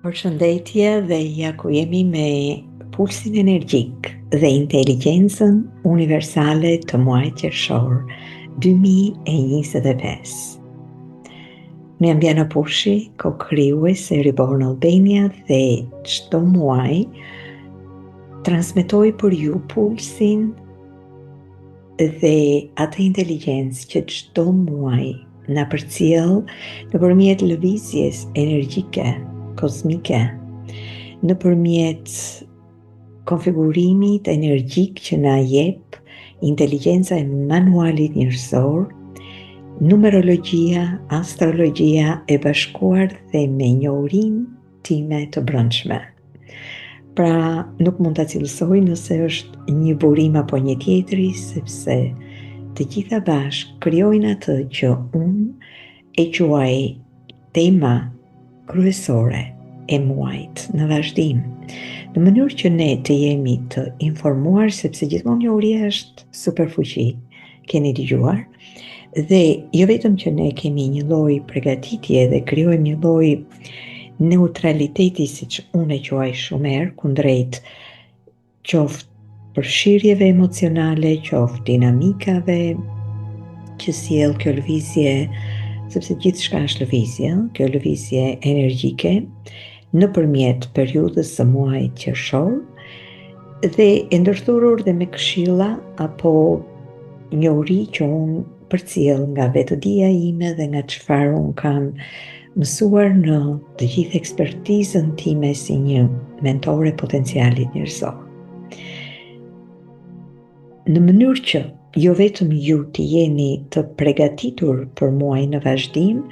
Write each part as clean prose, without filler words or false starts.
Përshëndetje dhe ja ku jemi me pulsin energjik dhe inteligjencën universale të muajit qershor 2025. Unë jam Diana Pushi, ko-krijuese e Reborn Albania dhe çdo muaj transmetoj për ju pulsin dhe atë inteligjencë që çdo muaj na përcjell nëpërmjet lëvizjes energjike, kozmike, nëpërmjet konfigurimit energjik që na jep inteligjenca e manualit njerëzor, numerologjia, astrologjia e bashkuar dhe me njohurinë time të brendshme. Pra, nuk mund ta cilësoj nëse është një burim apo një tjetri, sepse të gjitha bashkë krijojnë atë që unë e quaj tema kryesore e muajit në vazhdim. Në mënyrë që ne të jemi të informuar, sepse gjithmonë njohuria është superfuqi, keni dëgjuar, Dhe jo vetëm që ne kemi një lloj pregatitje dhe krijojmë një lloj neutraliteti, siç unë e quaj shumë herë, kundrejt qoftë përfshirjeve emocionale, qoftë dinamikave që sjell kjo lëvizje, sepse gjithçka është lëvizje, kjo lëvizje energjike nëpërmjet periudhës së muajit qershor dhe e ndërthurur dhe me këshilla apo njohuri që unë përcjell nga vetëdija ime dhe nga çfarë unë kam mësuar në të gjithë ekspertizën time si një mentore e potencialit njerëzor. Në mënyrë që jo vetëm ju të jeni të pregatitur për muajin në vazhdim,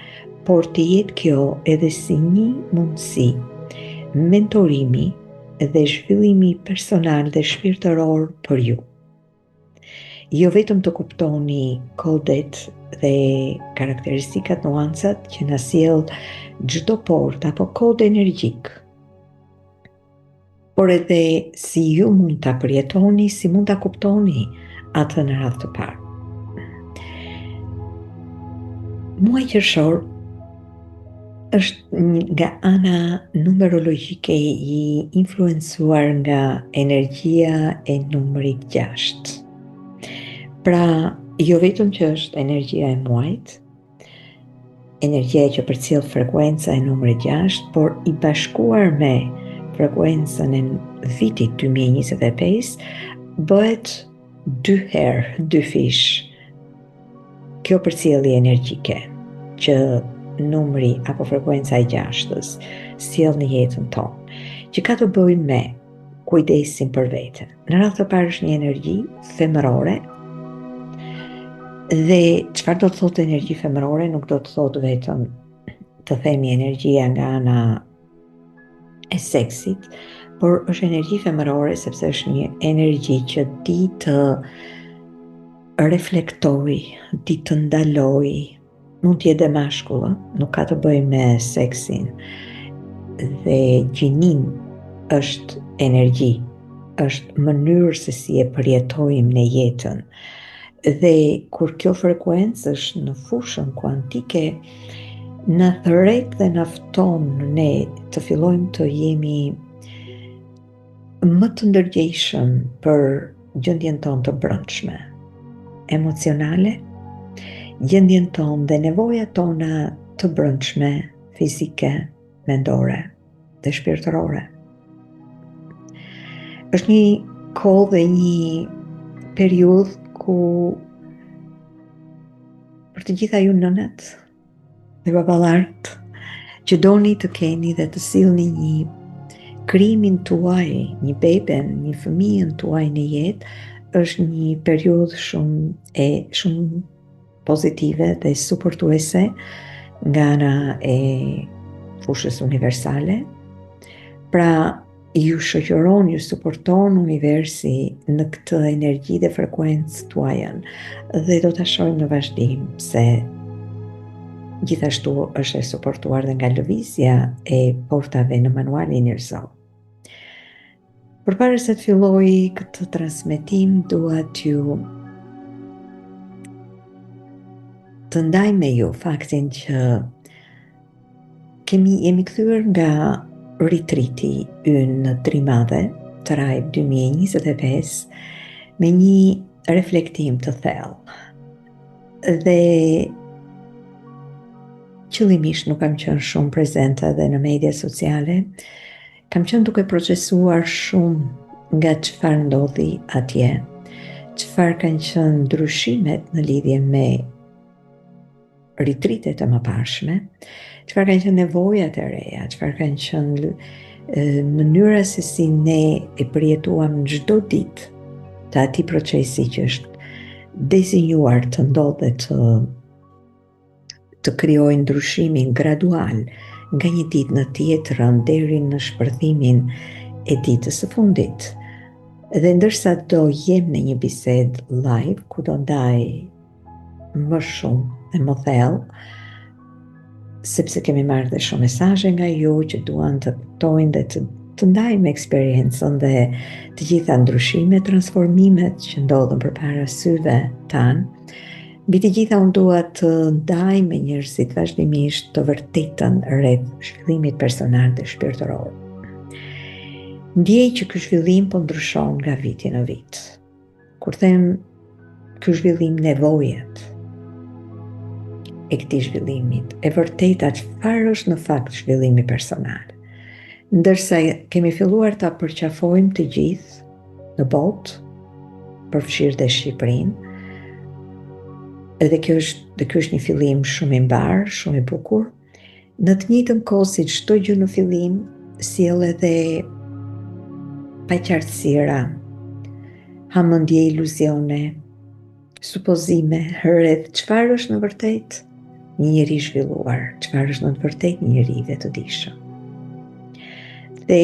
por të jetë kjo edhe si një mundësi mentorimi dhe zhvillimi personal dhe shpirtëror për ju. Jo vetëm të kuptoni kodet dhe karakteristikat, nuancat që na sjell çdo portë apo kod energjik, por edhe si ju mund ta përjetoni, si mund ta kuptoni atë në radhë të parë. Muaji qershor është nga ana numerologjike i influencuar nga energjia e numrit 6. Pra, jo vetëm që është energjia e muajit, energjia që përcjell frekuenca e numrit 6, por i bashkuar me frekuencën e vitit 2025, bëhet dy herë, dyfish Kjo përcjellje energjike që numri apo frekuenca e gjashtës sjell në jetën tonë, që ka të bëjë me kujdesin për veten. Në radhë të parë është një energji femërore. Dhe çfarë do të thotë energji femërore nuk do të thotë vetëm të themi energjia nga ana e seksit, por është energji femërore sepse është një energji që di të reflektojë, di të ndalojë, mund të jetë dhe mashkull, nuk ka të bëjë me seksin dhe gjininë është energji, është mënyrë se si e përjetojmë ne jetën. Dhe kur kjo frekuencë është në fushën kuantike, na thërret dhe na fton ne të fillojmë të jemi më të ndërgjegjshëm për gjendjen tonë të brendshme, emocionale, gjendjen tonë dhe nevojat tona të brendshme, fizike, mendore dhe shpirtërore. Është një kohë dhe një periudhë ku për të gjitha ju nënat dhe baballarët që doni të keni dhe të sillni një krijimin tuaj, një beben, një fëmijën tuaj në jetë, është një periudhë shumë e shumë pozitive dhe suportuese nga ana e fushës universale. Pra, ju shoqëron, ju suporton universi në këtë energji dhe frekuencë tuajën dhe do ta shohim në vazhdim se gjithashtu është e suportuar dhe nga lëvizja e portave në manualin njerëzor. Përpara se të filloj këtë transmetim, dua t'ju të ndaj me ju faktin që kemi jemi kthyer nga retriti ynë në Drimadhe, Tribe 2025, me një reflektim të thellë. Dhe qëllimisht nuk kam qenë shumë prezente edhe në media sociale, kam qenë duke procesuar shumë nga çfarë ndodhi atje, çfarë kanë qenë ndryshimet në lidhje me retritet e mëparshme, çfarë kanë qenë nevojat e reja, çfarë kanë qenë mënyra se si ne e përjetuam në çdo ditë të atij procesi që është dezinjuar të ndodhë dhe të të krijojë ndryshimin gradual nga një ditë në tjetrën deri në shpërthimin e ditës së fundit. Dhe ndërsa do jem në një bisedë live ku do ndaj më shumë dhe më thellë, sepse kemi marrë dhe shumë mesazhe nga ju që duan të kuptojnë dhe të të ndajmë eksperiencën dhe të gjitha ndryshimet, transformimet që ndodhën përpara syve tanë. Mbi të gjitha unë dua të ndaj me njerëzit vazhdimisht të vërtetën rreth zhvillimit personal dhe shpirtëror. Ndjej që ky zhvillim po ndryshon nga viti në vit. Kur them ky zhvillim nevojat e këtij zhvillimit, e vërteta çfarë është në fakt zhvillimi personal. Ndërsa kemi filluar ta përqafojmë të gjithë në botë, përfshirë dhe Shqipërinë, edhe kjo është, dhe kjo është një fillim shumë i mbarë, shumë i bukur, Në të njëjtën kohë si çdo gjë në fillim, sjell edhe paqartësira, hamendje iluzione, supozime rreth çfarë është në vërtetë një njeri i zhvilluar, çfarë është në të vërtetë një njeri i vetëdijshëm. Dhe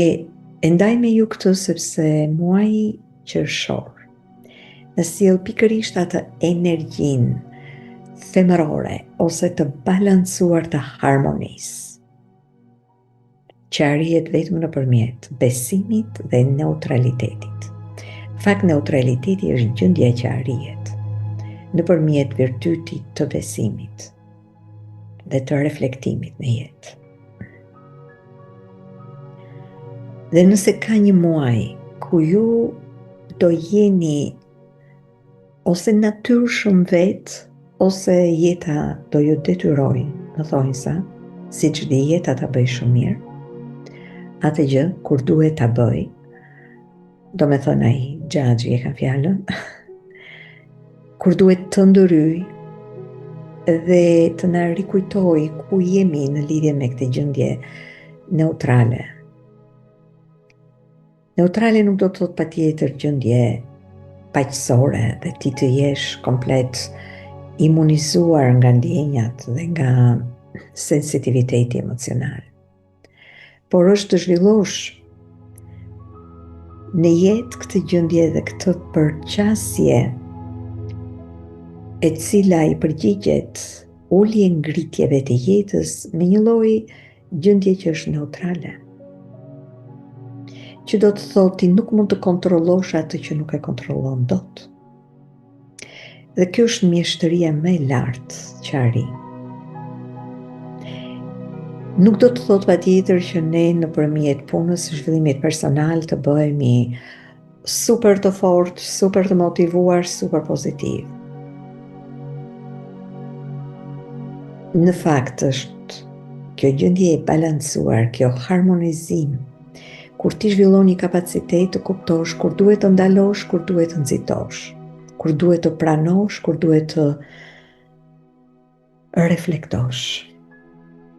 e ndaj me ju këtë sepse muaji qershor Na sjell pikërisht atë energjinë femërore ose të balancuar të harmonisë, që arrihet vetëm nëpërmjet besimit dhe neutralitetit. Në fakt, neutraliteti është gjendja që arrihet nëpërmjet virtytit të besimit dhe të reflektimit në jetë. Dhe nëse ka një muaj ku ju do jeni ose natyrshëm vetë, ose jeta do ju detyrojë, në thonjëza, siç di jeta ta bëjë shumë mirë, atë gjë kur duhet ta bëjë, domethënë ai xhaxhi e kam fjalën, kur duhet të ndërhyjë dhe të na rikujtojë ku jemi në lidhje me këtë gjendje neutrale. Neutrale nuk do të thotë patjetër gjendje paqësore dhe ti të jesh komplet imunizuar nga ndjenjat dhe nga sensitiviteti emocional. Por është të zhvillosh në jetë këtë gjendje dhe këtë përqasje e cila i përgjigjet ulje ngritjeve të jetës me një lloj gjendje që është neutrale. Që do të thotë ti nuk mund të kontrollosh atë që nuk e kontrollon dot. Dhe kjo është mjeshtëria më e lartë që arrin. Nuk do të thotë patjetër që ne nëpërmjet punës së zhvillimit personal të bëhemi super të fortë, super të motivuar, super pozitiv. Në fakt është kjo gjendje e balancuar, kjo harmonizim Kur ti zhvillon një kapacitet të kuptosh kur duhet të ndalosh, kur duhet të nxitosh, kur duhet të pranosh, kur duhet të reflektosh.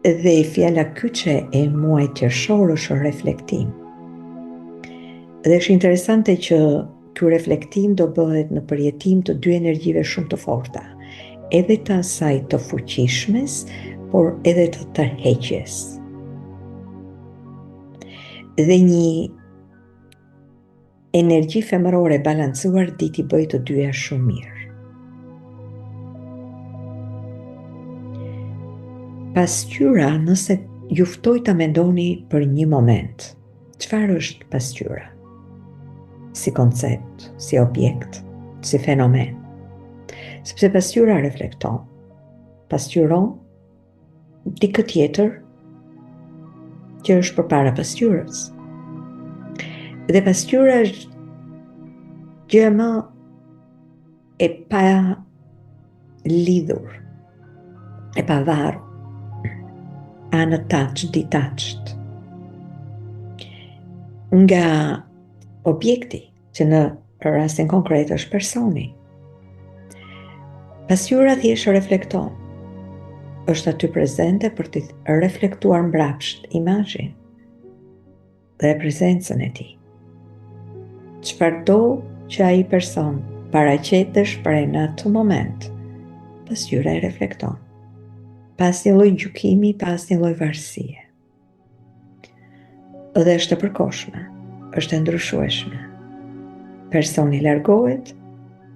Dhe fjala kyçe e muajit qershor është reflektim. Dhe është interesante që ky reflektim do bëhet në përjetim të dy energjive shumë të forta, edhe të asaj të fuqishmes, por edhe të tërheqjes. Dhe një energji femërore e balancuar di t'i bëjë të dyja shumë mirë. Pasqyra, nëse ju ftoj ta mendoni për një moment, çfarë është pasqyra? Si koncept, si objekt, si fenomen. Sepse pasqyra reflekton. Pasqyron dikë tjetër që. që është përpara pasqyrës. Dhe pasqyra është gjëja më e palidhur, e pavarur, unattached, detached, nga objekti që në rastin konkret është personi. Pasqyra thjesht reflekton. Është aty prezente për të reflektuar mbrapsht imazhin dhe prezencën e tij. Çfarëdo që ai person paraqet dhe shpreh në atë moment, pasqyra e reflekton. Pa asnjë lloj gjykimi, pa asnjë lloj varësie. Dhe është e përkohshme, është e ndryshueshme. Personi largohet,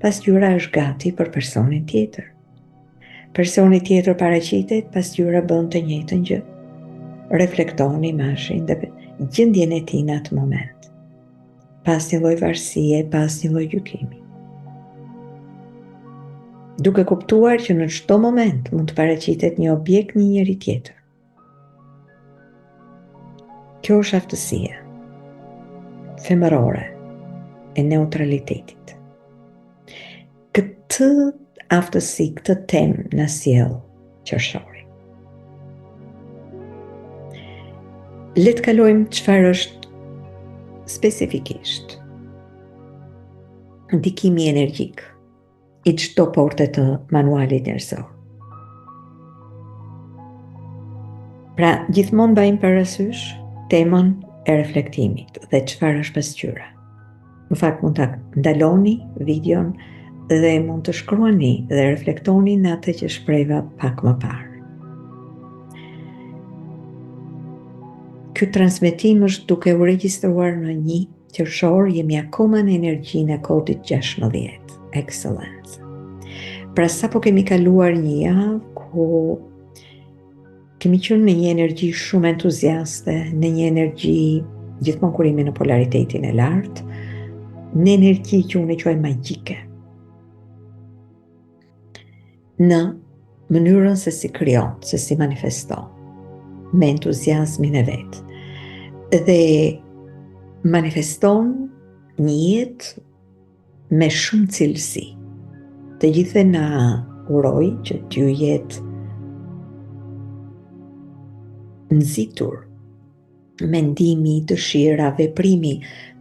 pasqyra është gati për personin tjetër. Personi tjetër paraqitet, pasqyra bën të njëjtën gjë. Reflekton imazhin dhe gjendjen e tij në atë moment. Pa asnjë lloj varësie, pa asnjë lloj gjykimi. Duke kuptuar që në çdo moment mund të paraqitet një objekt një njeri tjetër. Kjo është aftësia femërore e neutralitetit. Këtë aftësi, këtë temë na sjell qershori. Le të kalojmë çfarë është specifikisht ndikimi energjik i çdo porte të manualit njerëzor. Pra, gjithmonë mbajmë parasysh temën e reflektimit dhe çfarë është pasqyra. Në fakt mund ta ndaloni videon dhe mund të shkruani dhe reflektoni në atë që shpreva pak më parë. Ky transmetim është duke u regjistruar në një Qershor jemi akoma në energjinë e kodit 16, excellence. Pra sapo kemi kaluar një javë ku kemi qenë në një energji shumë entuziaste, në një energji gjithmonë kur jemi në polaritetin e lartë, në energji që unë e quaj magjike. Në mënyrën se si krijon, se si manifeston, me entuziazmin e vet. Dhe manifeston një jetë me shumë cilësi. Të gjithëve na uroj që t'ju jetë nxitur mendimi, dëshira, veprimi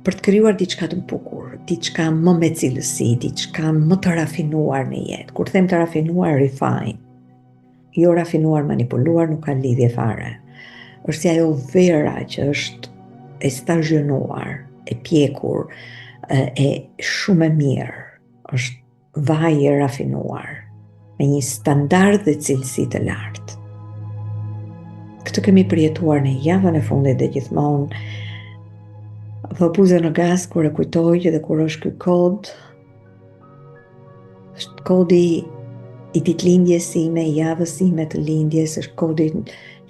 për të krijuar diçka të bukur, diçka më me cilësi, diçka më të rafinuar në jetë. Kur them të rafinuar, refine. Jo rafinuar, manipuluar, nuk ka lidhje fare. Është si ajo vera që është e stazhionuar, e pjekur, e, e shumë e mirë. Është vaj i rafinuar, me një standard dhe cilësi të lartë. Këtë kemi përjetuar në javën e fundit dhe gjithmonë vë buzën në gaz kur e kujtoj që dhe kur është ky kod, është kodi i ditëlindjes sime, i javës sime të lindjes, është kodi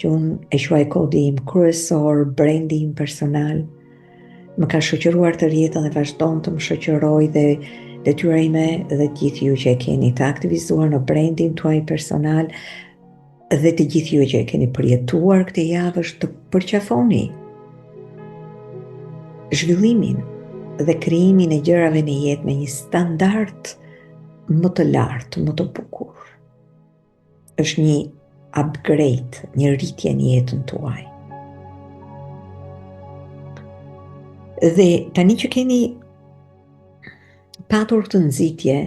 që unë e quaj kodi im kryesor, brendi im personal. Më ka shoqëruar tërë jetën dhe vazhdon të më shoqërojë dhe detyra ime dhe të gjithë ju që e keni të aktivizuar në brandin tuaj personal dhe të gjithë ju që e keni përjetuar këtë javë është të përqafoni zhvillimin dhe krijimin e gjërave në jetë me një standard më të lartë, më të bukur. Është një upgrade, një rritje në jetën tuaj. Dhe tani që keni patur këtë nxitje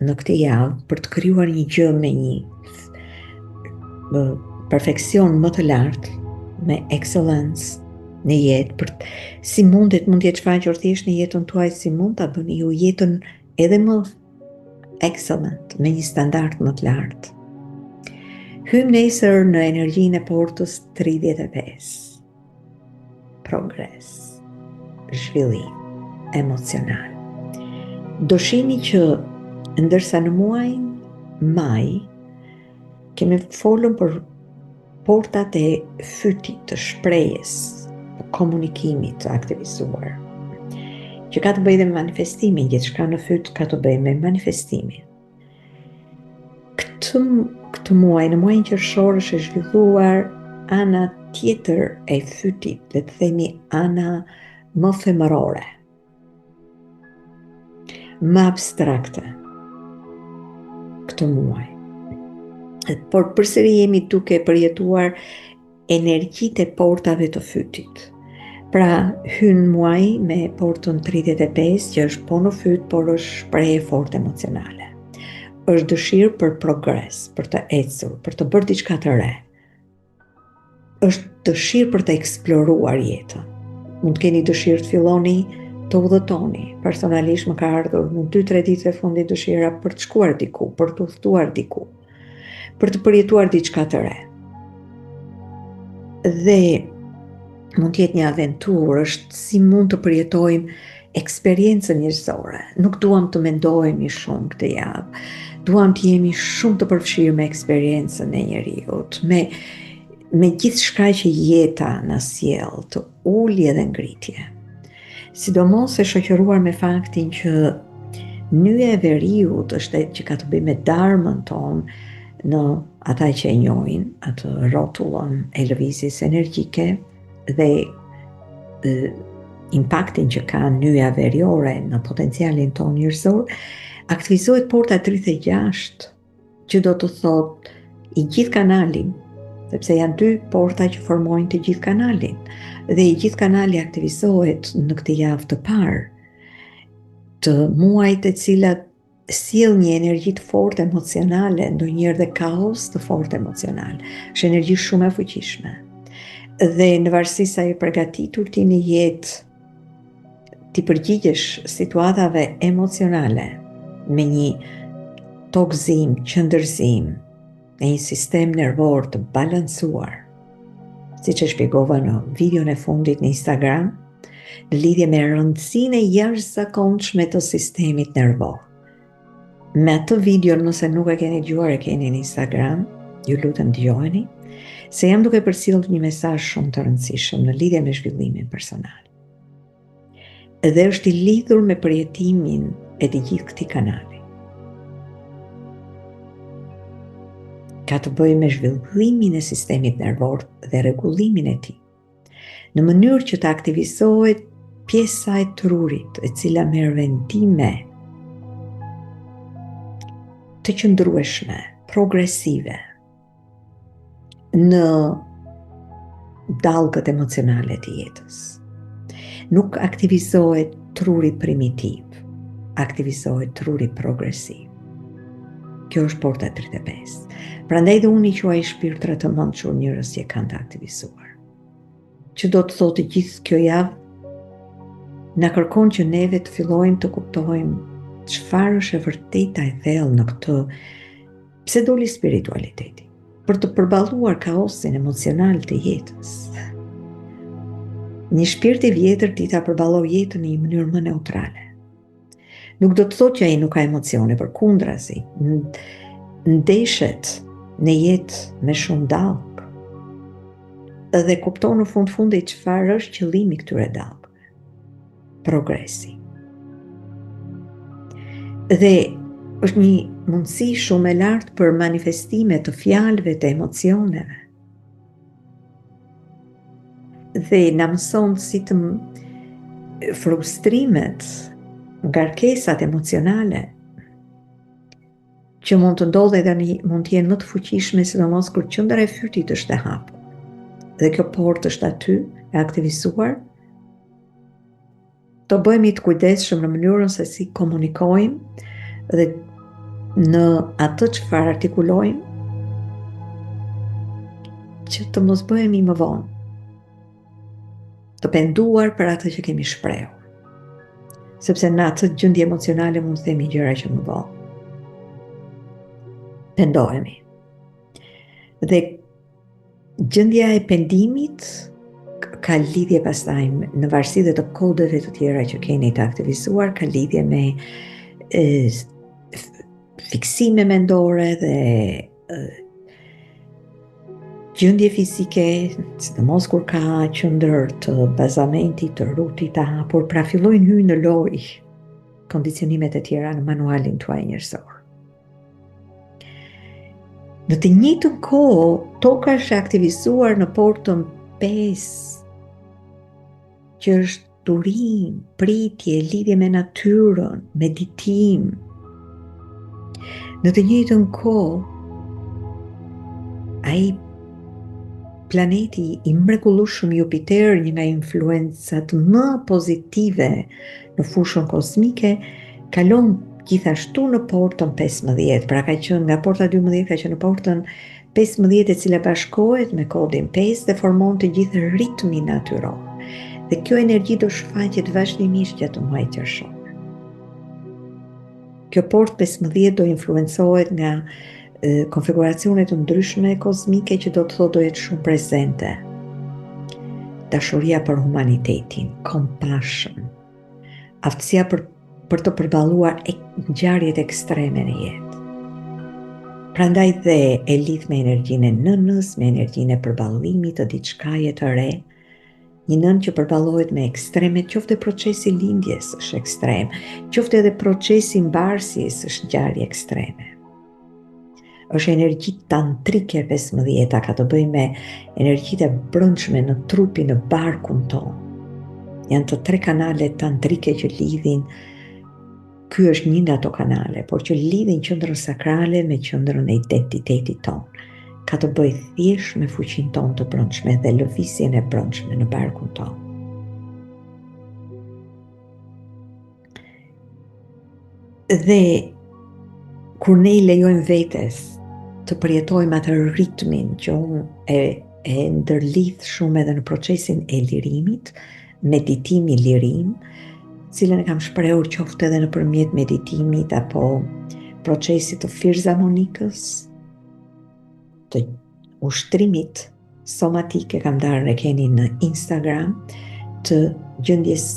në këtë javë për të krijuar një gjë me një perfeksion më të lartë, me excellence në jetë, për si mundet mund të jetë shfaqur thjesht në jetën tuaj, si mund ta bëni ju jetën edhe më Excellent, me një standard më të lartë. Hyjmë nesër në energjinë e portës 35. Progres, zhvillim emocional. Do shihni që ndërsa në muajin maj kemi folur për Portat e fytit të shprehjes, të komunikimit të aktivizuar, që ka të bëjë dhe me manifestimin, gjithçka në fyt ka të bëjë me manifestimin. Këtë, këtë muaj, në muajin qershor është e zhvilluar ana tjetër e fytit, le të themi ana më femërore, më abstrakte këtë muaj. Por përsëri jemi duke përjetuar energjitë e portave të fytit. Pra, hyn muaji me portën 35, që është po në fyt, por është shprehje e fortë emocionale. Është dëshirë për progres, për të ecur, për të bërë diçka të re. Është dëshirë për të eksploruar jetën. Mund të keni dëshirë të filloni të udhëtoni. Personalisht më ka ardhur në 2-3 ditët e fundit dëshira për të shkuar diku, për të udhëtuar diku. për të përjetuar diçka të re. Dhe mund të jetë një aventurë, është si mund të përjetojmë eksperiencën njerëzore. Nuk duam të mendohemi shumë këtë javë. Duam të jemi shumë të përfshirë me eksperiencën e njeriut, me me gjithçka që jeta na sjell, të ulje dhe ngritje. Sidomos e shoqëruar me faktin që nyja e veriut është e që ka të bëjë me dharmën tonë në ata që e njohin, atë rrotullën e lëvizjes energjike dhe e, impaktin që ka nyja veriore në potencialin tonë njerëzor, aktivizohet porta 36 që do të thotë i gjithë kanali, sepse janë dy porta që formojnë të gjithë kanalin, dhe i gjithë kanali aktivizohet në këtë javë të parë të muajit e cila sjell një energji të fortë emocionale, ndonjëherë dhe kaos të fortë emocional. Është energji shumë e fuqishme. Dhe në varësi sa je përgatitur ti në jetë t'i përgjigjesh situatave emocionale me një tokëzim, qendërzim, me një sistem nervor të balancuar, siç e shpjegova në videon e fundit në Instagram, në lidhje me rëndësinë e jashtëzakonshme të sistemit nervor. Me atë video nëse nuk e keni dëgjuar e keni në Instagram, ju lutem dëgjojeni, se jam duke përcjellë një mesazh shumë të rëndësishëm në lidhje me zhvillimin personal. Dhe është i lidhur me përjetimin e të gjithë këtij kanali. Ka të bëjë me zhvillimin e sistemit nervor dhe rregullimin e tij. Në mënyrë që të aktivizohet pjesa e trurit e cila merr vendime të qëndrueshme, progresive në dallgët emocionale të jetës. Nuk aktivizohet truri primitiv, aktivizohet truri progresiv. Kjo është porta 35. Prandaj dhe unë i quaj shpirtra të mençur njerëz që e kanë të aktivizuar. Që do të thotë gjithë kjo javë na kërkon që neve të fillojmë të kuptojmë çfarë është e vërteta e thellë në këtë pse doli spiritualiteti për të përballuar kaosin emocional të jetës. Një shpirt i vjetër di ta përballojë jetën në një mënyrë më neutrale. Nuk do të thotë që ai nuk ka emocione, përkundrazi, ndeshet në jetë me shumë dallgë dhe kupton në fund fundit çfarë është qëllimi i këtyre dallgëve. Progresi. Dhe është një mundësi shumë e lartë për manifestime të fjalëve të emocioneve. Dhe na mëson si të frustrimet, ngarkesat emocionale që mund të ndodhin edhe në, mund të jenë më të fuqishme sidomos kur qendra e fytit është e hapur. Dhe kjo portë është aty e aktivizuar. Të bëhemi të kujdesshëm në mënyrën se si komunikojmë dhe në atë çfarë artikulojmë që të mos bëhemi më vonë të penduar për atë që kemi shprehur. Sepse në atë gjendje emocionale mund të themi gjëra që më vonë pendohemi. Dhe Gjendja e pendimit ka lidhje pastaj në varësi dhe të kodeve të tjera që keni të aktivizuar, ka lidhje me e, fiksime mendore dhe e, gjendje fizike, sidomos kur ka qendër të bazamentit, të rutit të hapur, pra fillojnë hyjnë në lojë kondicionimet e tjera në manualin tuaj njerëzor. Në të njëjtën kohë, toka është e aktivizuar në portën 5, që është durim, pritje, lidhje me natyrën, meditim. Në të njëjtën kohë, ai planeti i mrekullueshëm Jupiter, një nga influencat më pozitive në fushën kozmike, kalon gjithashtu në portën 15, pra ka qenë nga porta 12 ka qenë në portën 15 e cila bashkohet me kodin 5 dhe formon të gjithë ritmin natyror. Dhe kjo energji do shfaqet vazhdimisht gjatë muajit qershor. Kjo portë 15 do influencohet nga konfiguracione të ndryshme kozmike që do të thotë do jetë shumë prezente. Dashuria për humanitetin, compassion, aftësia për për të përballuar e, ngjarjet ekstreme në jetë. Prandaj dhe e lidh me energjinë e nënës, me energjinë e përballimit të diçkaje të re, një nënë që përballohet me ekstremet, qoftë procesi i lindjes është ekstrem, qoftë edhe procesi i mbarsjes është ngjarje ekstreme. Është energji tantrike 15-a, ka të bëjë me energjitë e brendshme në trupin, në barkun tonë. Janë të tre kanale tantrike që lidhin Ky është një nga ato kanale, por që lidhin qendrën sakrale me qendrën e identitetit tonë. Ka të bëjë thjesht me fuqinë tonë të brendshme dhe lëvizjen e brendshme në barkun tonë. Dhe kur ne i lejojmë vetes të përjetojmë atë ritmin që unë e e ndërlidh shumë edhe në procesin e lirimit, meditimi lirim, cilën e kam shprehur qoftë edhe nëpërmjet meditimit apo procesit të firzamonikës, të ushtrimit somatik e kam ndarë e keni në Instagram të gjendjes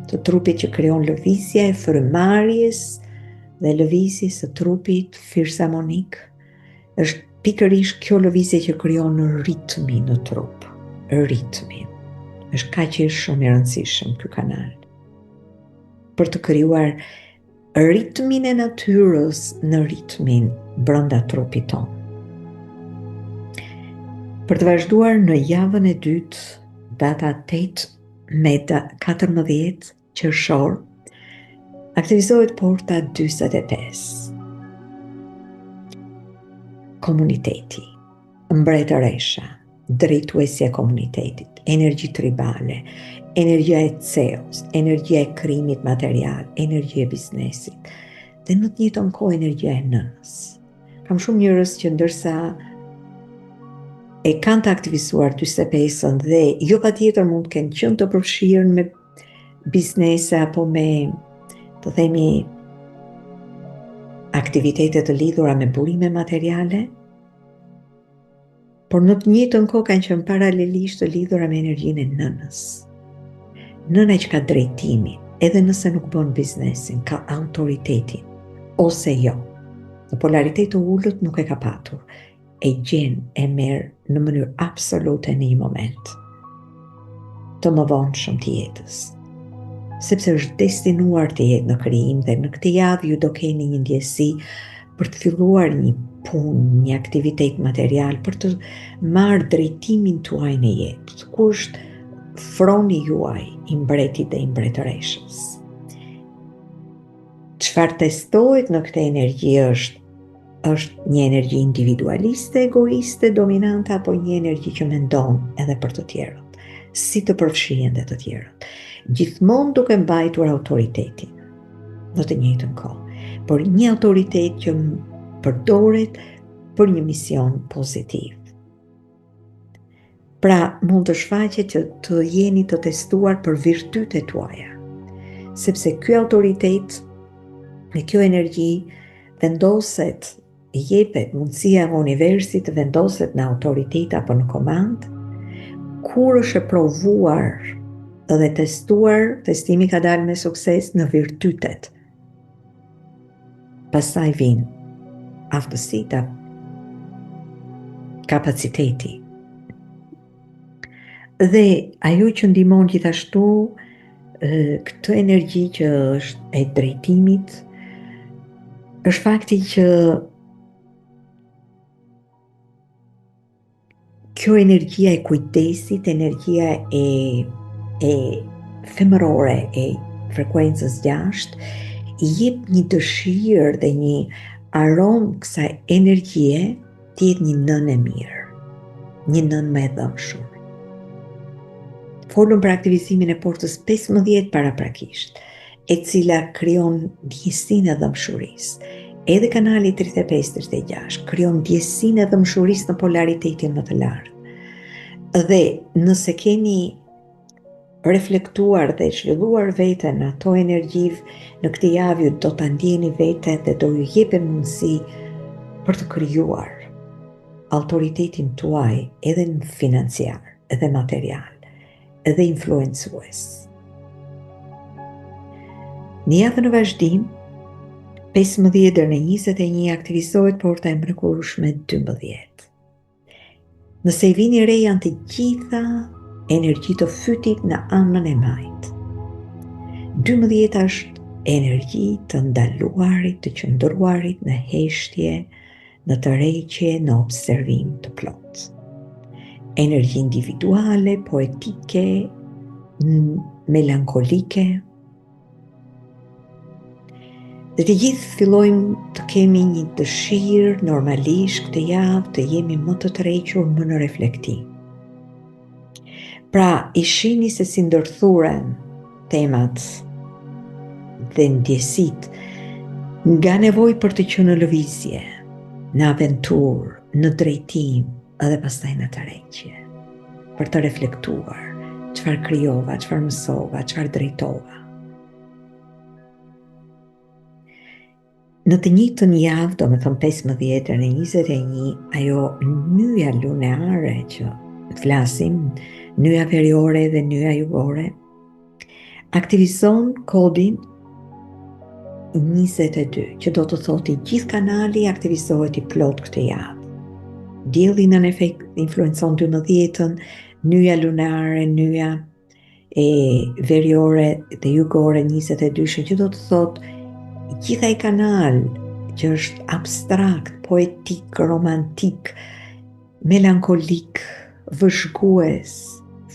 të trupit që krijon lëvizja e frymëmarrjes dhe lëvizjes së trupit firzamonik është pikërisht kjo lëvizje që krijon ritmin në trup, ritmin. Është kaq shumë i rëndësishëm ky kanal për të krijuar ritmin e natyrës në ritmin brenda trupit tonë. Për të vazhduar në javën e dytë, data 8 me 14 qershor, aktivizohet porta 45. Komuniteti, mbretëresha, drejtuesja e komunitetit, energji tribale, energjia e CEO-s, energjia e krijimit material, energjia e biznesit dhe në të njëjtën kohë energjia e nënës. Kam shumë njerëz që ndërsa e kanë të aktivizuar 45-ën dhe jo patjetër mund të kenë qenë të përfshirë me biznese apo me të themi aktivitete të lidhura me burime materiale, por në të njëjtën kohë kanë qenë paralelisht të lidhura me energjinë e nënës. Nëna që ka drejtimin, edhe nëse nuk bën biznesin, ka autoritetin, ose jo. Në polaritet të ulët nuk e ka patur. E gjen, e merr në mënyrë absolute në një moment të mëvonshëm të jetës. Sepse është destinuar të jetë në krijim dhe në këtë javë ju do keni një ndjesi për të filluar një punë, një aktivitet material, për të marrë drejtimin tuaj në jetë, ku është froni juaj i mbretit dhe i mbretëreshës. Çfarë testohet në këtë energji është është një energji individualiste, egoiste, dominante apo një energji që mendon edhe për të tjerët, si të përfshihen dhe të tjerët. Gjithmonë duke mbajtur autoritetin në të njëjtën kohë, por një autoritet që përdoret për një mision pozitiv. Pra, mund të shfaqet që të jeni të testuar për virtytet tuaja, sepse ky autoritet dhe kjo energji vendoset, jepet mundësia e universit të vendoset në autoritet apo në komandë, kur është e provuar dhe testuar, testimi ka dalë me sukses në virtytet. Pastaj vijnë aftësitë, kapaciteti. Dhe ajo që ndihmon gjithashtu këtë energji që është e drejtimit, është fakti që. Kjo energjia e kujdesit, energjia e e femërore e frekuencës 6 i jep një dëshirë dhe një aromë kësaj energjie të jetë një nënë e mirë, një nënë më e dhembshur. Folëm për aktivizimin e portës 15 paraprakisht, e cila krijon ndjesinë e dhembshurisë. Edhe kanali 35-36 krijon ndjesinë e dhembshurisë në polaritetin më të lartë. Dhe nëse keni reflektuar dhe zhvilluar veten në ato energji në këtë javë ju do ta ndjeni veten dhe do ju jepen mundësi për të krijuar autoritetin tuaj edhe në financiar, edhe material, edhe influencues. Në javën në vazhdim, 15 deri në 21 aktivizohet porta e mrekullueshme 12. Nëse i vini re janë të gjitha energji të fytit në anën e majtë. 12 është energji të ndaluarit, të qëndruarit në heshtje, në tërheqje, në observim të plotë. Energji individuale, poetike, melankolike, Dhe të gjithë fillojmë të kemi një dëshirë normalisht këtë javë të jemi më të tërhequr më në reflektim. Pra, i shihni se si ndërthuren temat dhe ndjesitë nga nevojë për të qenë në lëvizje, në aventurë, në drejtim edhe pastaj në tërheqje. Për të reflektuar çfarë krijova, çfarë mësova, çfarë drejtova. Në të njëjtën javë, domethënë 15 deri në 21, ajo nyja luneare që flasim, nyja veriore dhe nyja jugore, aktivizon kodin 22, që do të thotë i gjithë kanali aktivizohet i plotë këtë javë. Dielli nën efekt influencon 12-ën, nyja lunare, nyja e veriore dhe jugore 22-shën, që do të thotë gjithë ai kanal që është abstrakt, poetik, romantik, melankolik, vëzhgues,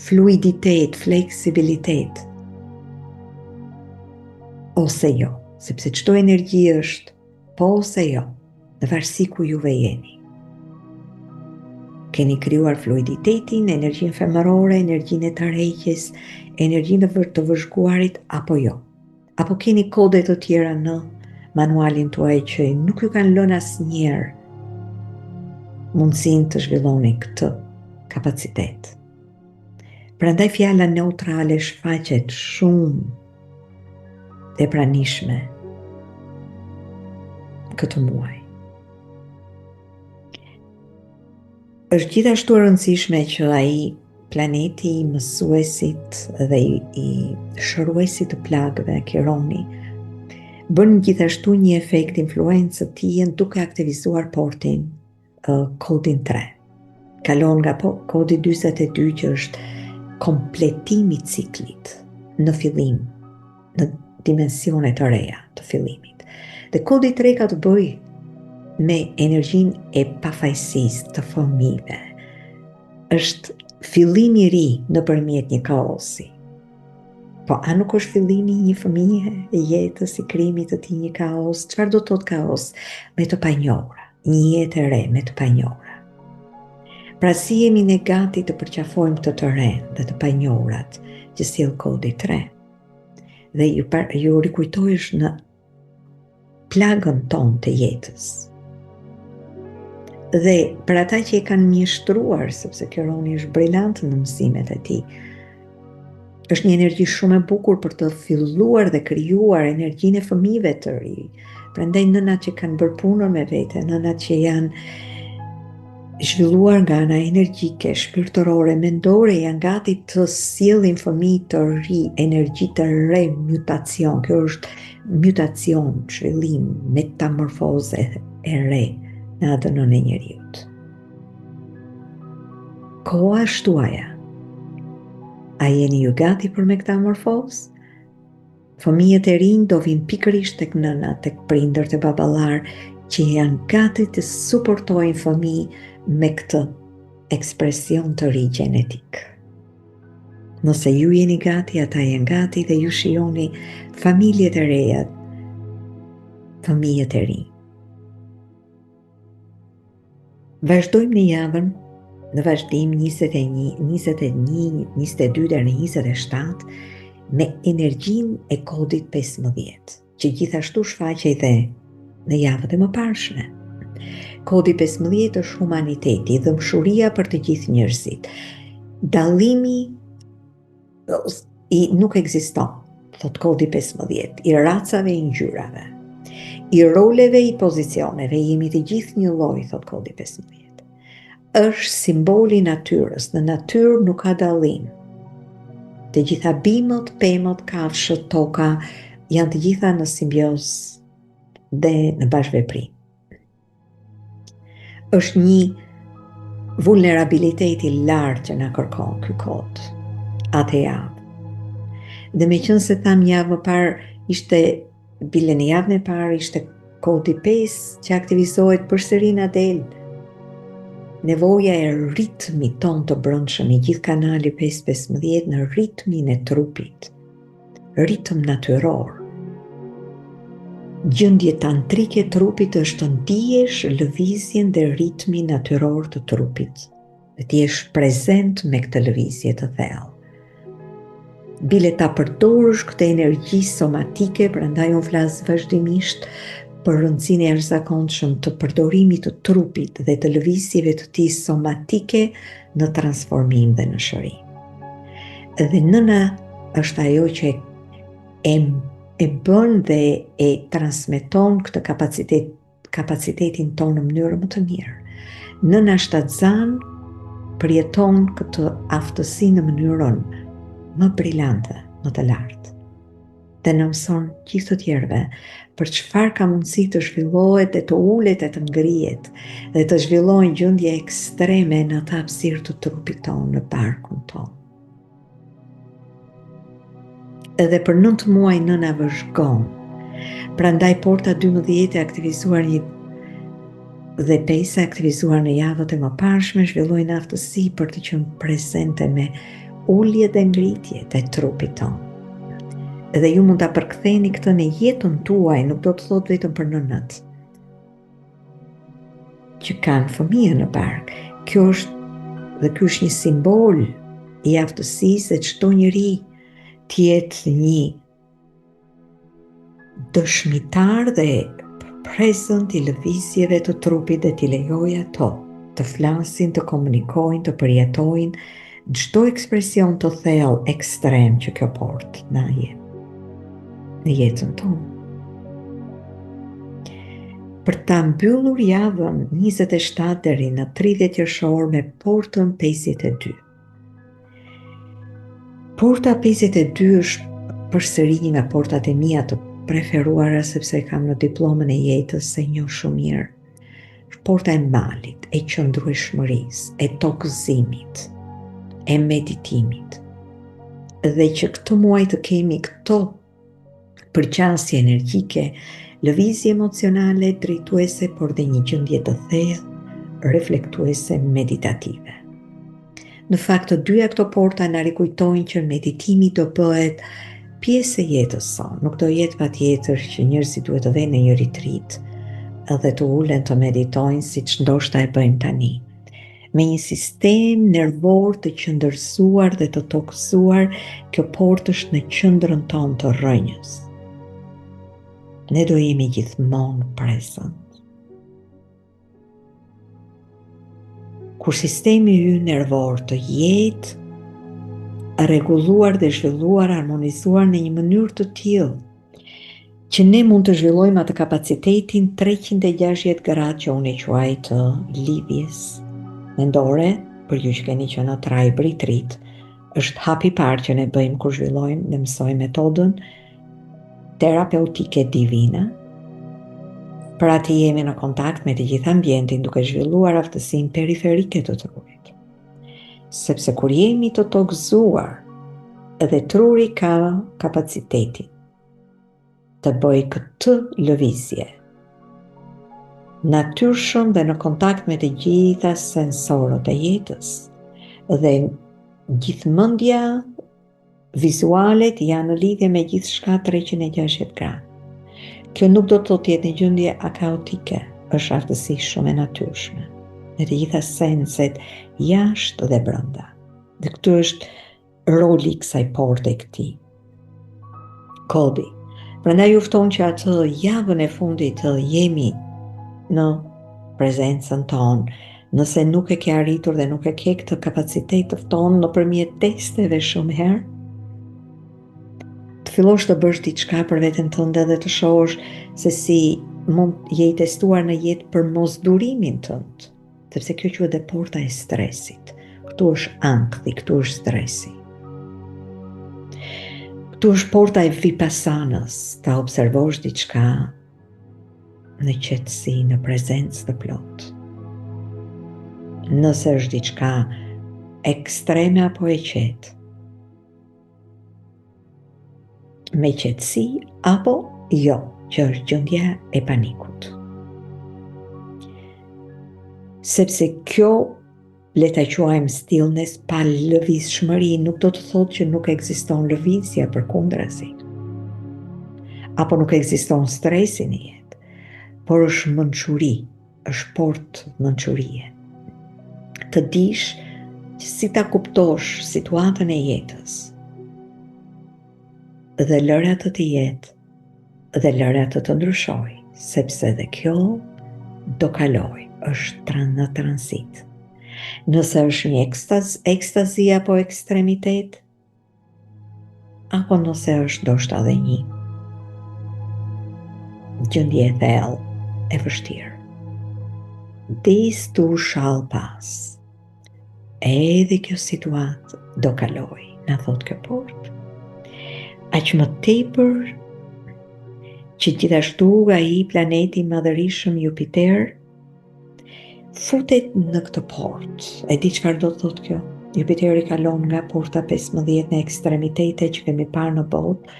fluiditet, fleksibilitet, ose jo, sepse çdo energji është po ose jo, në varësi ku juve jeni. Keni krijuar fluiditetin, energjinë femërore, energjinë e tërheqjes, energjinë e të vëzhguarit apo jo. Apo keni kode të tjera në manualin tuaj që nuk ju kanë lënë asnjëherë mundësinë të zhvilloni këtë kapacitet. Prandaj fjala neutrale shfaqet shumë e pranishme këtë muaj. Është gjithashtu e rëndësishme që ai planeti i mësuesit dhe i, i shëruesit të plagëve, Kironi, bën gjithashtu një efekt influencë të tijën duke aktivizuar portin uh, kodin 3. Kalon nga po, kodi 42 që është kompletimi i ciklit në fillim, në dimensione të reja të fillimit. Dhe kodi 3 ka të bëjë me energjinë e pafajësisë të fëmijëve. Është fillimi i ri nëpërmjet një kaosi. Po a nuk është fillimi i një fëmije i jetës i krijimit të tij një kaos? Çfarë do të thotë kaos? Me të panjohura, një jetë e re me të panjohura. Pra si jemi ne gati të përqafojmë këtë të renë dhe të panjohurat që sjell kodi 3. Dhe ju, par, ju rikujtoj është në plagën tonë të jetës. Dhe për ata që e kanë mjeshtruar, sepse Kironi është brilant në mësimet e tij, është një energji shumë e bukur për të filluar dhe krijuar energjinë e fëmijëve të ri. Prandaj nënat që kanë bërë punën me vete, nënat që janë zhvilluar nga ana energjike, shpirtërore, mendore, janë gati të sjellin fëmijë të ri, energji të re, mutacion. Kjo është mutacion, zhvillim, metamorfozë e re në ADN-në e njeriut. Koha është tuaja. A jeni ju gati për metamorfozë? Fëmijët e rinj do vijnë pikërisht tek nëna, tek prindër, te baballarë që janë gati të suportojnë fëmijë me këtë. ekspresion të ri gjenetik. Nëse ju jeni gati, ata janë gati dhe ju shijoni familjet e reja, fëmijët e rinj. Vazhdojmë në javën në vazhdim 21, 21, 22 deri në 27 me energjinë e kodit 15, që gjithashtu shfaqej dhe në javët e mëparshme. Kodi 15 është humaniteti, dhembshuria për të gjithë njerëzit. Dallimi i nuk ekziston, thotë kodi 15, i racave i ngjyrave, i roleve i pozicioneve, jemi të gjithë një lloj, thotë kodi 15. Është simboli i natyrës, në natyrë nuk ka dallim. Të gjitha bimët, pemët, kafshët, toka janë të gjitha në simbiozë dhe në bashkëveprim. Është një vulnerabilitet i lartë që na kërkon ky kod atë javë. Dhe meqenëse thamë një javë më parë ishte bile në javën e parë ishte kodi 5 që aktivizohet përsëri na del nevoja e ritmit tonë të brendshëm i gjithë kanali 5-15 në ritmin e trupit. Ritëm natyror. Gjendje tantrike e trupit është të ndiesh lëvizjen dhe ritmin natyror të trupit dhe të jesh prezent me këtë lëvizje të thellë. Bile ta përdorësh këtë energji somatike, prandaj unë flas vazhdimisht për rëndësinë e jashtëzakonshëm të përdorimit të trupit dhe të lëvizjeve të tij somatike në transformim dhe në shërim. Dhe nëna është ajo që e, e bën dhe e transmeton këtë kapacitet, kapacitetin tonë në mënyrë më të mirë. Nëna shtatzënë përjeton këtë aftësi në mënyrën më brilante, më të lartë. Dhe na mëson gjithë të tjerëve për çfarë ka mundësi të zhvillohet dhe të ulet e të ngrihet dhe të zhvillohen gjendje ekstreme në atë hapësirë të trupit tonë, në barkun tonë. Edhe për 9 muaj nëna vëzhgon. Prandaj porta 12 e aktivizuar një dhe 5 e aktivizuar në javët e mëparshme zhvillojnë aftësi për të qenë prezente me uljet dhe ngritjet e trupit tonë. Dhe ju mund ta përktheni këtë në jetën tuaj, nuk do të thotë vetëm për nënat. që kanë fëmijë në bark. Kjo është dhe ky është një simbol i aftësisë se çdo njeri të jetë një dëshmitar dhe prezent i lëvizjeve të trupit dhe t'i lejojë ato të flasin, të komunikojnë, të përjetojnë çdo ekspresion të thellë ekstrem që kjo portë na jep në jetën tonë. Për ta mbyllur javën 27 deri në 30 qershor me portën 52. Porta 52 është përsëri një nga portat e mia të preferuara sepse e kam në diplomën e jetës e njoh shumë mirë. Është porta e malit, e qëndrueshmërisë, e tokëzimit, e meditimit. Dhe që këtë muaj të kemi këto përqasje energjike, lëvizje emocionale drejtuese, por dhe një gjendje të thellë reflektuese meditative. Në fakt të dyja këto porta na rikujtojnë që meditimi do bëhet pjesë e jetës sonë, nuk do jetë patjetër që njerëzit duhet të venë në një retreat dhe të ulen të meditojnë siç ndoshta e bëjmë tani. Me një sistem nervor të qendërzuar dhe të tokëzuar, kjo portë është në qendrën tonë të rrënjës. Ne do jemi gjithmonë prezent. Kur sistemi ynë nervor të jetë rregulluar dhe zhvilluar, harmonizuar në një mënyrë të tillë që ne mund të zhvillojmë atë kapacitetin 360 gradë që unë e quaj të lidhjes mendore, për ju që keni qenë në Tribe Retreat, është hapi i parë që ne bëjmë kur zhvillojmë dhe mësojmë metodën terapeutike divine, pra të jemi në kontakt me të gjithë ambientin duke zhvilluar aftësinë periferike të trurit. Sepse kur jemi të tokëzuar, edhe truri ka kapacitetin të bëjë këtë lëvizje. Natyrshëm dhe në kontakt me të gjitha sensorët e jetës. Dhe gjithë mendja vizualet janë në lidhje me gjithçka 360 gradë. Kjo nuk do të thotë të jetë një gjendje kaotike, është aftësi shumë e natyrshme, me të gjitha senset jashtë dhe brenda. Dhe këtu është roli i kësaj porte këtij kodi. Prandaj ju ftoj që atë javën e fundit të jemi në prezencën tonë. Nëse nuk e ke arritur dhe nuk e ke këtë kapacitet të fton nëpërmjet testeve shumë herë, të fillosh të bësh diçka për veten tënde dhe të shohësh se si mund je i testuar në jetë për mosdurimin tënd. Sepse kjo quhet dhe porta e stresit. Këtu është ankthi, këtu është stresi. Këtu është porta e vipassanës, ta observosh diçka në qetësi, në prezencë të plotë. Nëse është diçka ekstreme apo e qetë, me qetësi apo jo, që është gjendja e panikut. Sepse kjo le ta quajmë stillness pa lëvizshmëri nuk do të thotë që nuk ekziston lëvizja përkundrazi. Apo nuk ekziston stresi në jetë, por është mençuri, është portë mençurie. Të dish që si ta kuptosh situatën e jetës dhe lëre atë të jetë dhe lëre atë të ndryshojë, sepse dhe kjo do kalojë, është tran në transit. Nëse është një ekstaz, ekstazi apo ekstremitet, apo nëse është ndoshta edhe një gjendje e thellë e vështirë. This too shall pass. Edhe kjo situatë do kalojë, na thotë kjo portë. Aq më tepër që gjithashtu ai planeti i madhërishëm Jupiter Futet në këtë portë. E di çfarë do të thotë kjo? Jupiteri kalon nga porta 15 në ekstremitete që kemi parë në botë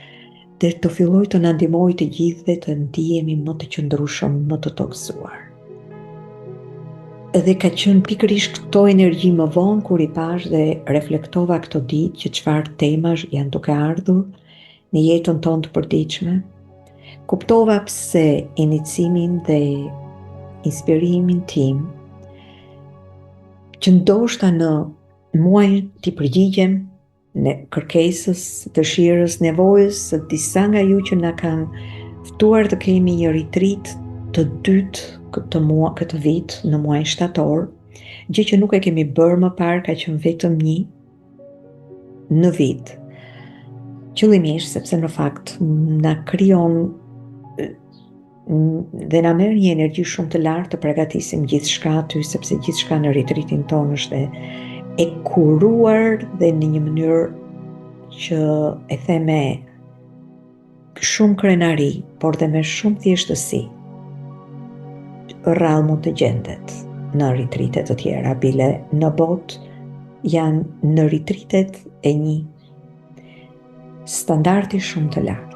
dhe të fillojë të na ndihmojë të gjithëve të ndihemi më të qëndrueshëm, më të tokëzuar. Dhe ka qenë pikërisht këto energji më vonë kur i pashë dhe reflektova këto ditë që çfarë temash janë duke ardhur në jetën tonë të përditshme. Kuptova pse inicimin dhe inspirimin tim që ndoshta në muajin t'i përgjigjem në kërkesës, dëshirës, nevojës së disa nga ju që na kanë ftuar të kemi një retreat të dytë këtë mua, këtë vit në muajin shtator, gjë që nuk e kemi bërë më parë, ka qenë vetëm një në vit. Qëllimisht, sepse në fakt na krijon dhe na merr një energji shumë të lartë të përgatisim gjithçka aty, sepse gjithçka në retreatin tonë është e, e kuruar dhe në një mënyrë që e them me shumë krenari, por dhe me shumë thjeshtësi. Rrallë mund të gjendet në retreate të tjera, bile në botë janë në retreatet e një standardi shumë të lartë.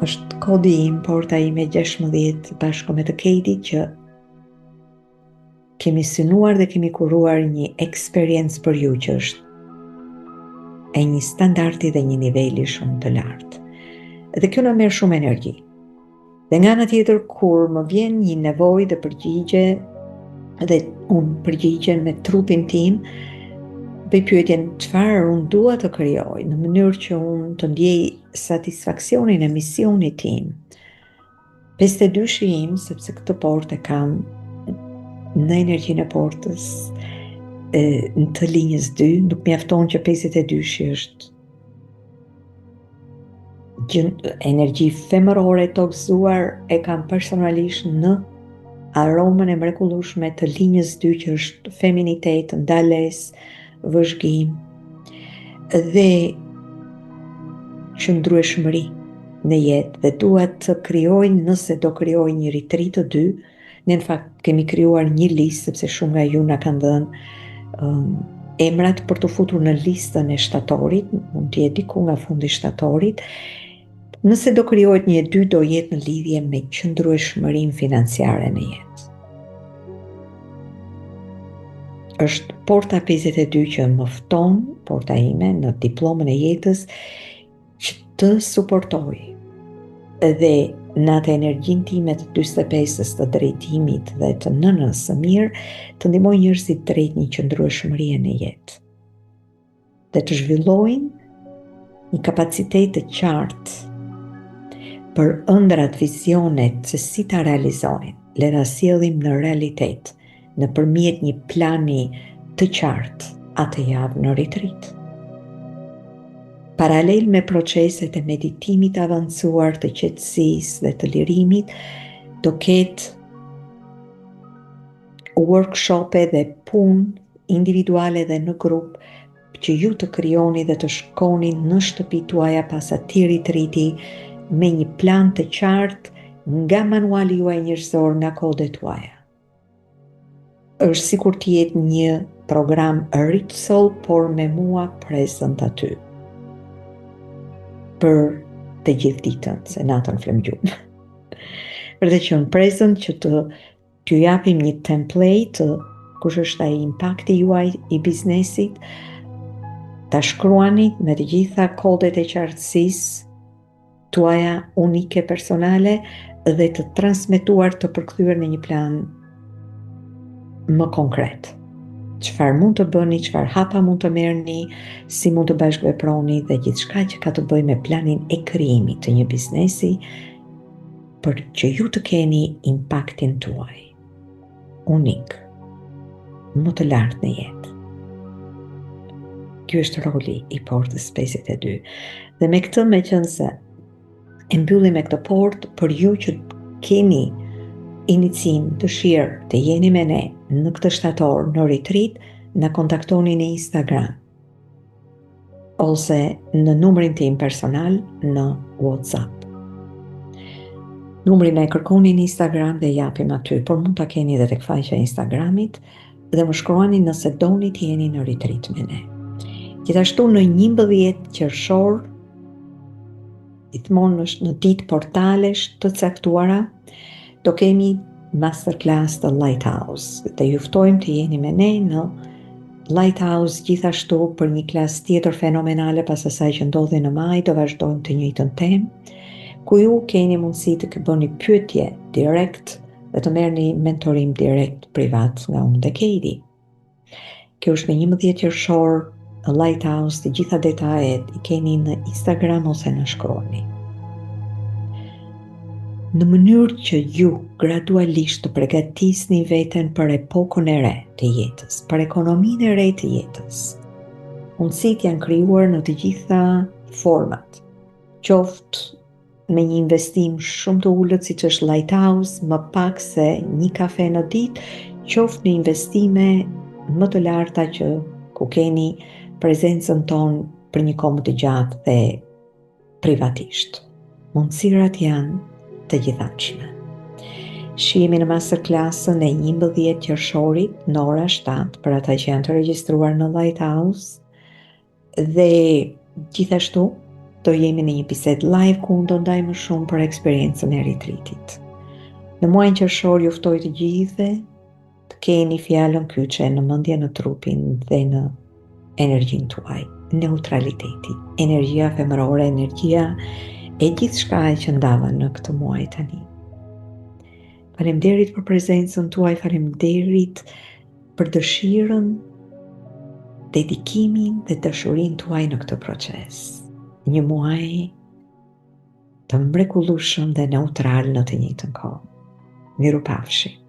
Është kodi im, porta ime 16 bashkë me të Kejdit që Kemi synuar dhe kemi kuruar një eksperiencë për ju që është e një standardi dhe një niveli shumë të lartë. Dhe kjo na merr shumë energji. Dhe nga ana tjetër kur më vjen një nevojë dhe përgjigje dhe unë përgjigjem me trupin tim, bëj pyetjen çfarë unë dua të krijoj në mënyrë që unë të ndjej satisfaksionin e misionit tim. 52-shi im, sepse këtë portë e kam në energjinë e portës e, në të linjës 2, nuk mjafton që 52-shi është gjën, energji femërore e tokëzuar e kam personalisht në aromën e mrekullueshme të linjës 2 që është feminitet, ndalesë, vëzhgim dhe qëndrueshmëri në jetë dhe dua të krijoj nëse do krijoj një retreat të dy, ne në fakt kemi krijuar një listë sepse shumë nga ju na kanë dhënë um, emrat për t'u futur në listën e shtatorit, mund të jetë diku nga fundi i shtatorit. Nëse do krijohet një e dy do jetë në lidhje me qëndrueshmërinë financiare në jetë. Është porta 52 që më fton, porta ime në diplomën e jetës që të suportoj dhe në atë energjinë time të 45-ës të drejtimit dhe të nënës së mirë, të ndihmoj njerëzit drejt një qëndrueshmërie në jetë. Dhe të zhvillojnë një kapacitet të qartë për ëndrrat, vizionet, se si ta realizojnë, le ta sjellim në realitet, nëpërmjet një plani të qartë atë javë në retreat. Paralel me proceset e meditimit të avancuar të qetësisë dhe të lirimit, do ketë workshope dhe punë individuale dhe në grup që ju të krijoni dhe të shkoni në shtëpitë tuaja pas atij retreati me një plan të qartë nga manuali juaj njerëzor, nga kodet tuaja. Është sikur të jetë një program Rich Soul, por me mua present aty. Për të gjithë ditën, se natën flemë gjumë. Për të qenë present që të t'ju japim një template të kush është ai impakti juaj i biznesit, ta shkruani me të gjitha kodet e qartësisë tuaja unike personale dhe të transmetuar të përkthyer në një plan më konkret. Çfarë mund të bëni, çfarë hapa mund të merrni, si mund të bashkëveproni dhe gjithçka që ka të bëjë me planin e krijimit të një biznesi për që ju të keni impaktin tuaj unik më të lartë në jetë. Ky është roli i portës 52. Dhe me këtë meqenëse e mbyllim me këtë portë për ju që keni inicim, dëshirë të jeni me ne në këtë shtator në retreat, na kontaktoni në Instagram ose në numrin tim personal në WhatsApp. Numrin e kërkoni në Instagram dhe japim aty, por mund ta keni edhe tek faqja e Instagramit dhe më shkruani nëse doni të jeni në retreat me ne. Gjithashtu në 11 qershor gjithmonë është në ditë portalesh të caktuara, do kemi masterclass të Lighthouse dhe ju ftojmë të jeni me ne në Lighthouse gjithashtu për një klasë tjetër fenomenale pas asaj që ndodhi në maj, do vazhdojmë të njëjtën temë, ku ju keni mundësi të bëni pyetje direkt dhe të merrni mentorim direkt privat nga unë dhe Kejdi. Kjo është në 11 qershor në Lighthouse, të gjitha detajet i keni në Instagram ose na shkruani. Në mënyrë që ju gradualisht të pregatisni veten për epokën e re të jetës, për ekonominë e re të jetës. Mundësitë janë krijuar në të gjitha format, qoftë me një investim shumë të ulët siç është Lighthouse, më pak se një kafe në ditë, qoftë në investime më të larta që ku keni prezencën tonë për një kohë më të gjatë dhe privatisht. Mundësirat janë të gjithanshme. Shihemi në masterclassën e 11 qershorit në ora 7 për ata që janë të regjistruar në Lighthouse Dhe gjithashtu do jemi në një bisedë live ku unë do ndaj më shumë për eksperiencën e retreatit. Në muajin qershor ju ftoj të gjithëve të keni fjalën kyçe në mendje, në trupin dhe në energjinë tuaj. Neutraliteti, energjia femërore, energjia e gjithçka që ndava në këtë muaj tani. Faleminderit për prezencën tuaj, faleminderit për dëshirën, dedikimin dhe dashurinë tuaj në këtë proces. Një muaj të mrekullueshëm dhe neutral në të njëjtën kohë. Mirupafshim.